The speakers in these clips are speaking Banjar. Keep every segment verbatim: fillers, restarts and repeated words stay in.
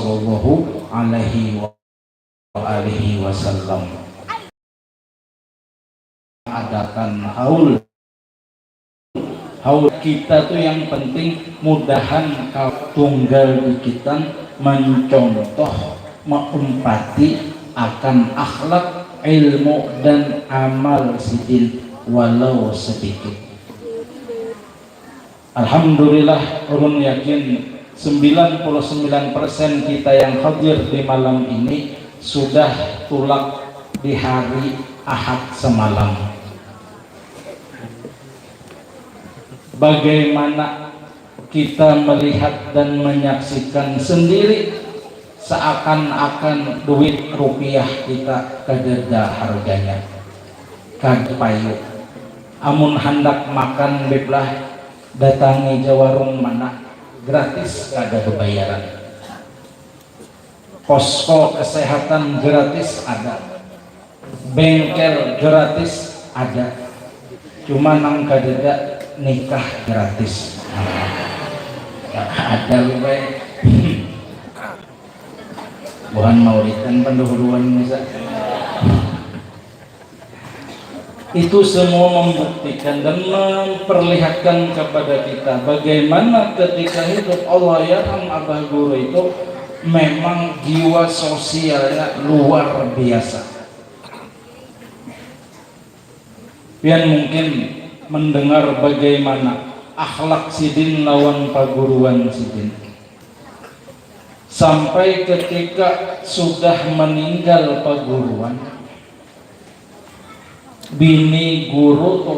Sallallahu alaihi wa alihi wasallam. Adakan haul. Haul kita tu yang penting, mudahan ka-, tunggal dikitan mencontoh, meumpati akan akhlak, ilmu, dan amal sidin walau sedikit. Alhamdulillah, ulun yakin sembilan puluh sembilan persen kita yang hadir di malam ini sudah tulak di hari Ahad semalam. Bagaimana kita melihat dan menyaksikan sendiri, seakan-akan duit rupiah kita kadada harganya. Kada payu. Amun handak makan, Bib lah, datangi ja warung mana, gratis, kada bebayaran. Posko kesehatan gratis ada. Bengkel gratis ada. Cuma nang kadada, nikah gratis. Ada lu bae. Buhan maulidan pendahuluan misa. Itu semua membuktikan dan memperlihatkan kepada kita bagaimana ketika hidup, Allahyarham Abah Guru itu memang jiwa sosialnya luar biasa. Pian mungkin mendengar bagaimana akhlak sidin lawan paguruan sidin. Sampai ketika sudah meninggal paguruan, bini guru tu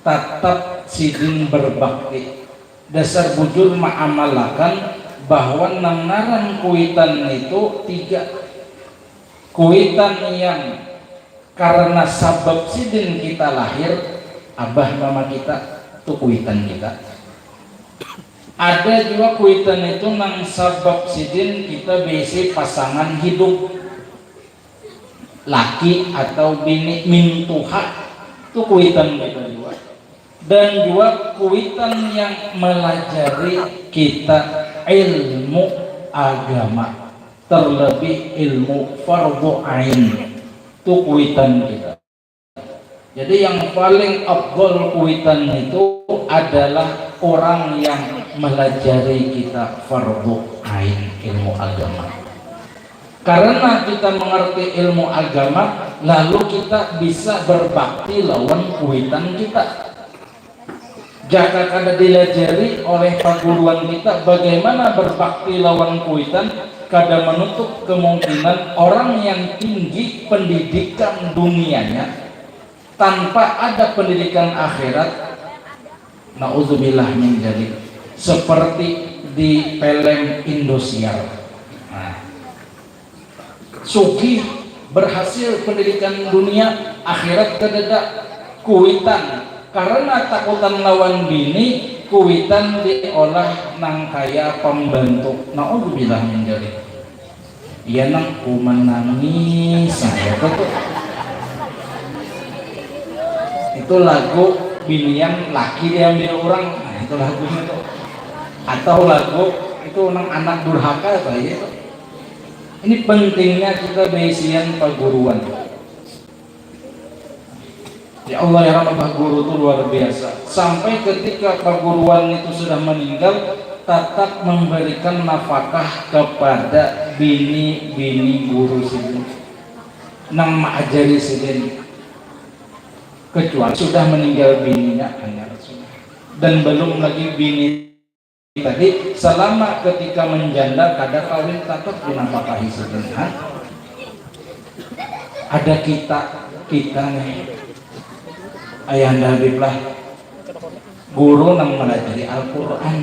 tatap sidin berbakti. Dasar bujur maamalakan bahwa nang ngaran kuitan nitu tiga. Kuitan yang karena sabab sidin kita lahir, abah mama kita, tu kuitan kita. Ada jua kuitan itu nang sabab sidin kita beisi pasangan hidup, laki atau bini, mintuha, tu kuitan kita jua. Dan jua kuitan yang melajari kita ilmu agama, terlebih ilmu fardu ain, tu kuitan kita. Jadi yang paling afdol kuitan itu adalah orang yang melajari kita fardu ain, ilmu agama. Karena kita mengerti ilmu agama, lalu kita bisa berbakti lawan kuitan kita. Jaka kada dilajari oleh paguruan kita bagaimana berbakti lawan kuitan, kada menutup kemungkinan orang yang tinggi pendidikan dunianya tanpa ada pendidikan akhirat, nauzubillah min dzalik, seperti di film Indosiar. Nah, sugih, berhasil pendidikan dunia, akhirat kadada, kuitan. Karena takutan lawan bini, kuitan diolah nang kaya pembantu. Nauzubillah min dzalik. Iya nang ku menangis, nah, itu tuh. Itu lagu binian laki diambil orang, nah, itu lagunya tuh. Atau lagu itu nang anak durhaka apa ya itu. Ini pentingnya kita beisian paguruan. Ya Allah, ya Rabb, Abah Guru itu luar biasa. Sampai ketika paguruan itu sudah meninggal, tetap memberikan nafkah kepada bini-bini guru sidin nang maajari sidin. Kecuali sudah meninggal bininya, hanya sudah. Dan belum lagi bini tadi, selama ketika menjanda kada kawin, tetap dinafkahi sidin, ha? Ada kita, kita nih, Ayahanda Habib lah, guru nang melajari Al-Quran.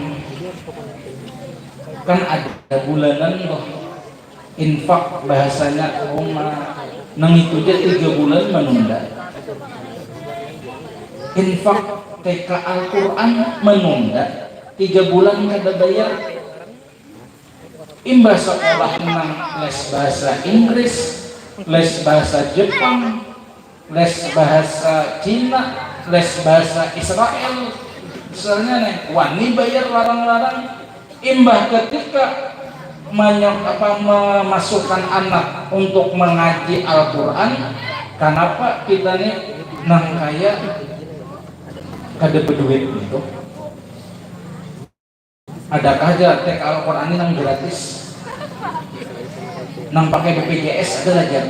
Kan ada bulanan tuh. Infak bahasanya, oh, ma-, nang itu ja tiga bulan menunda. Infak T K Al-Quran menunda, tiga bulan kada bayar. Imbah sekolah nang les bahasa Inggris, les bahasa Jepang, les bahasa Cina, les bahasa Israel. Misalnya nih, wani bayar larang-larang. Imbah ketika Manyok apa memasukkan anak untuk mengaji Al-Quran, kenapa kita nih nang kaya kada berduit gitu? Adakah aja T K Al-Quran ini nang gratis, nang pakai B P J S ada aja?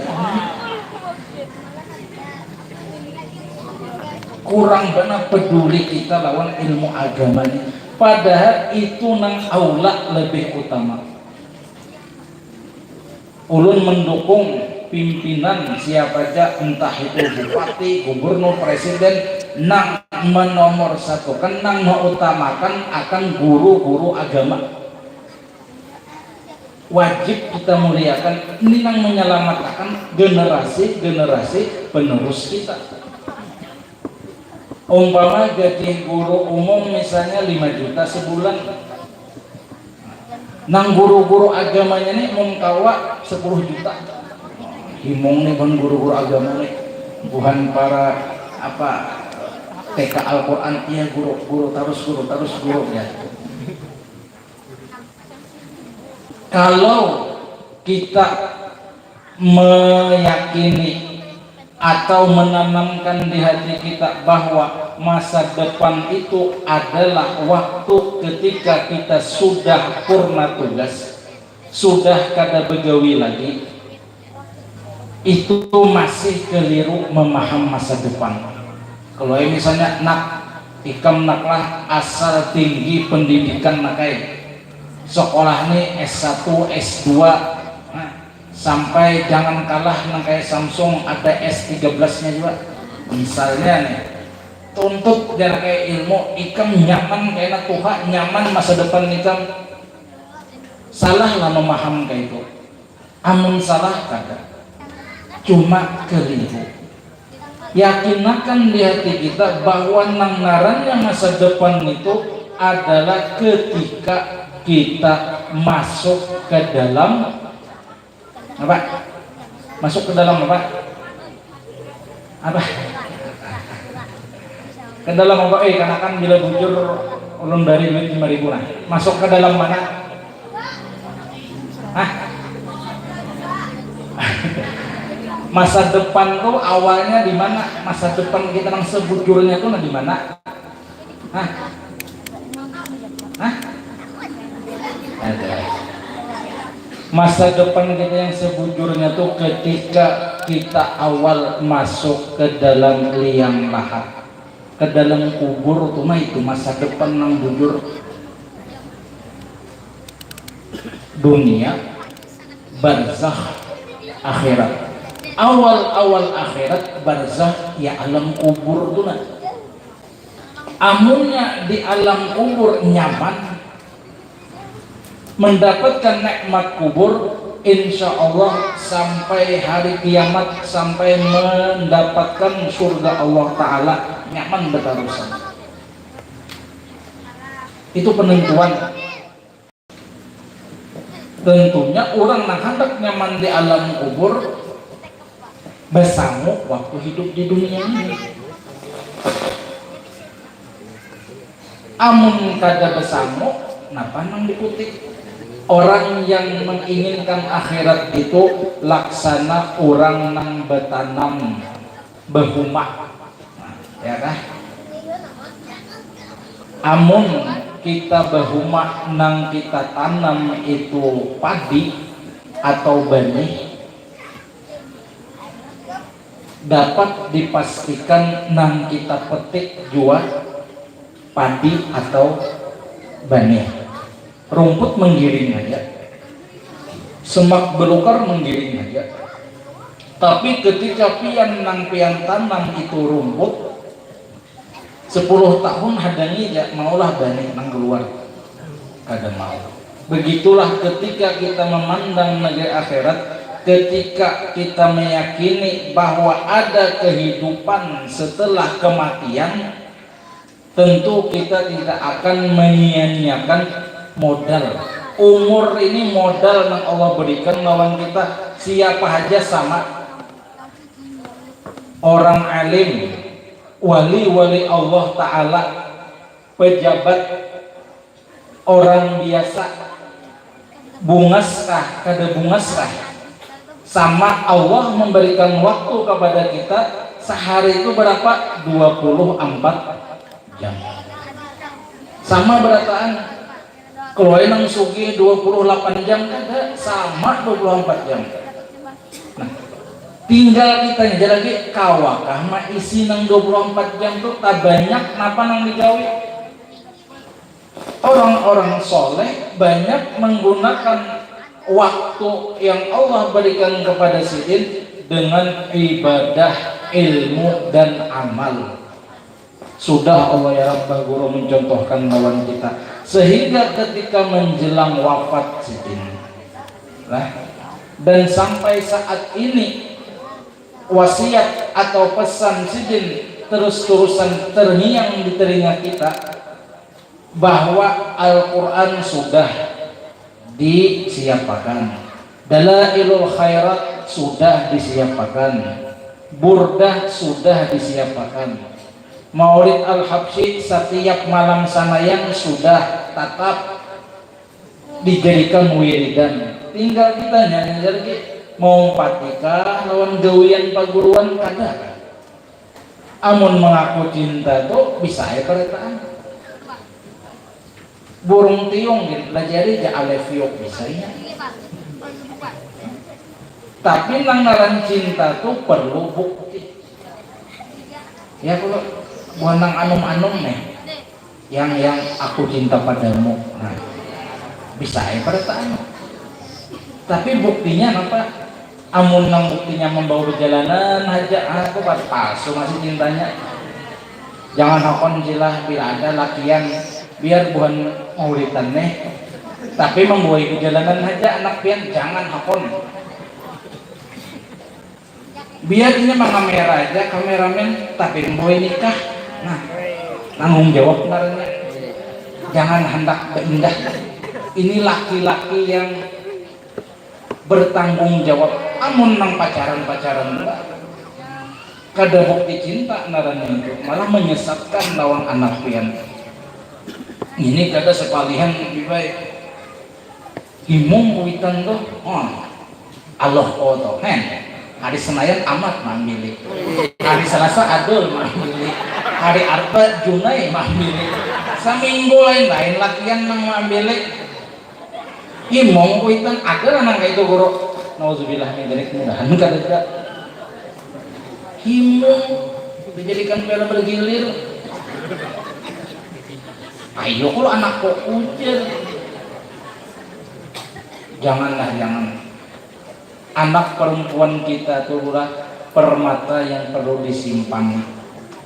Kurang benar peduli kita lawan ilmu agama ini. Padahal itu nang aula lebih utama. Ulun mendukung pimpinan siapa aja, entah itu bupati, gubernur, presiden, nang menomor satu kan nang mengutamakan akan guru-guru agama. Wajib kita muliakan ini nang menyelamatkan generasi-generasi penerus kita. Umpama gaji guru umum misalnya lima juta sebulan, nang guru-guru agamanya nih mun kawa sepuluh juta. Himung nih buhan guru-guru agama nih, buhan para apa T K Al-Quran, iya guru, guru tarus, guru tarus, guru ya. Kalau kita meyakini atau menanamkan di hati kita bahwa masa depan itu adalah waktu ketika kita sudah purna tugas, sudah kada begawi lagi, itu masih keliru memaham masa depan. Kalau misalnya nak ikam naklah asal tinggi pendidikan nakai sekolah nih S satu, S dua, nah, sampai jangan kalah nang kayak Samsung ada S tiga belas nya juga. Misalnya nih, tuntut biar kayak ilmu, ikam nyaman kayak tuha, nyaman masa depan ikam. Salah lah memaham kayak itu. Amun salah kada, cuma keliru. Yakinakan di hati kita bahwa nang ngarannya masa depan itu adalah ketika kita masuk ke dalam apa? Masuk ke dalam apa? Apa? Ke dalam apa? Eh, kanakan bila bujur ulun bari duit lima ribu nah. Masuk ke dalam mana? Hah? Masa depan tuh awalnya di mana? Masa depan kita nang sebujurnya tuh nah di mana? Hah? Hah? Ada. Masa depan kita yang sebujurnya tuh ketika kita awal masuk ke dalam liang lahat, ke dalam kubur tuh mah itu masa depan nang bujur. Dunia, barzakh, akhirat. Awal-awal akhirat, barzakh, ya alam kubur tuh nah. Amunnya di alam kubur nyaman, mendapatkan nikmat kubur, insya Allah sampai hari kiamat, sampai mendapatkan surga Allah Ta'ala, nyaman batarusan. Itu penentuan. Tentunya urang nang handak nyaman di alam kubur basangu waktu hidup di dunia ini. Amun kada basangu, napa nang diputik? Orang yang menginginkan akhirat itu laksana urang nang batanam bahumah. Nah, ya kah? Amun kita bahumah nang kita tanam itu padi atau banih, dapat dipastikan nang kita petik jua padi atau banih. Rumput menggiring aja, semak belukar menggiring aja. Tapi ketika pian nang pian tanam itu rumput, sepuluh tahun hadangi ja, maulah banih nang keluar. Kada mau. Begitulah ketika kita memandang negeri akhirat, ketika kita meyakini bahwa ada kehidupan setelah kematian, tentu kita tidak akan menyia-nyiakan modal. Umur ini modal yang Allah berikan lawan kita, siapa aja sama. Orang alim, wali-wali Allah Ta'ala, pejabat, orang biasa, Bungas kah? Kada bungas kah? Sama Allah memberikan waktu kepada kita sehari itu berapa? Dua puluh empat jam. Sama berataan. Kalau nang sugih dua puluh delapan jam kada, sama dua puluh empat jam. Nah, tinggal kita aja lagi kawakah maisi nang dua puluh empat jam tuh tak banyak napa nang digawi. Orang-orang soleh banyak menggunakan waktu yang Allah berikan kepada sidin dengan ibadah, ilmu, dan amal. Sudah Allah ya Rabbah Guru mencontohkan lawan kita, sehingga ketika menjelang wafat sidin, nah, dan sampai saat ini wasiat atau pesan sidin terus-terusan terngiang di telinga kita, bahwa Al-Quran sudah disiapakan, Dalailul Khairat sudah disiapakan, Burdah sudah disiapakan, Maulid Al-Habsyi setiap malam sanayang sudah tatap dijadikan wiridan. Tinggal kita nyanyi lagi, mau patikah lawan gawian paguruan kada. Amun mengaku cinta tu bisa aja barataan. Burung tiung gitu lah, jadi ja I love you bisa ya. Tapi nang ngaran cinta tu perlu bukti. Ya kalau buah nang anum-anum nih, yang yang aku cinta padamu, nah, bisa ya barataan. Tapi buktinya apa? Amun nang buktinya membawa perjalanan aja, ah, aku pas palsu masih cintanya. Jangan hakon silah bila ada lakian, biar buhan mauritan nih, tapi membuai perjalanan aja anak pian, jangan hakon. Biar inya mangamera aja, kameramen, tapi membuai nikah. Nah, tanggung jawab ngarannya. Jangan hendak beindah. Ini laki-laki yang bertanggung jawab. Amun nang pacaran-pacaran kada bukti cinta ngarannya itu, malah menyesatkan lawan anak pian. Ini kada sepalihan lebih baik. Himung kuitan tuh, oh, aloh oh tuh, hen. Hari Senayan Amat maambilik, hari Selasa Adul maambilik, hari Arba Junai maambilik. Saminggu lain-lain lakian nang maambilik. Imong kuitan ada lah nang kaitu guru. Nauzubillah min dzalik, mudahan kada ada. Imong dijadikan piala bergilir. Ayo kalau anakku ujar. Janganlah, jangan. Anak perempuan kita tuh lah permata yang perlu disimpan.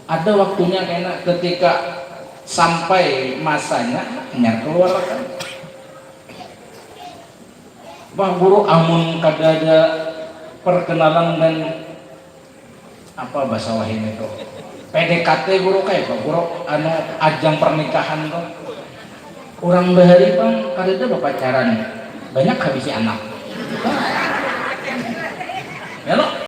Ada waktunya kena ketika sampai masanya hanya keluarkan. Bah guru, amun kada ada perkenalan dan apa bahasa wahini tuh, P D K T guru, kayak apa guru, anu, ajang pernikahan tuh, orang bahari bang kada ada berpacaran, banyak habisi anak.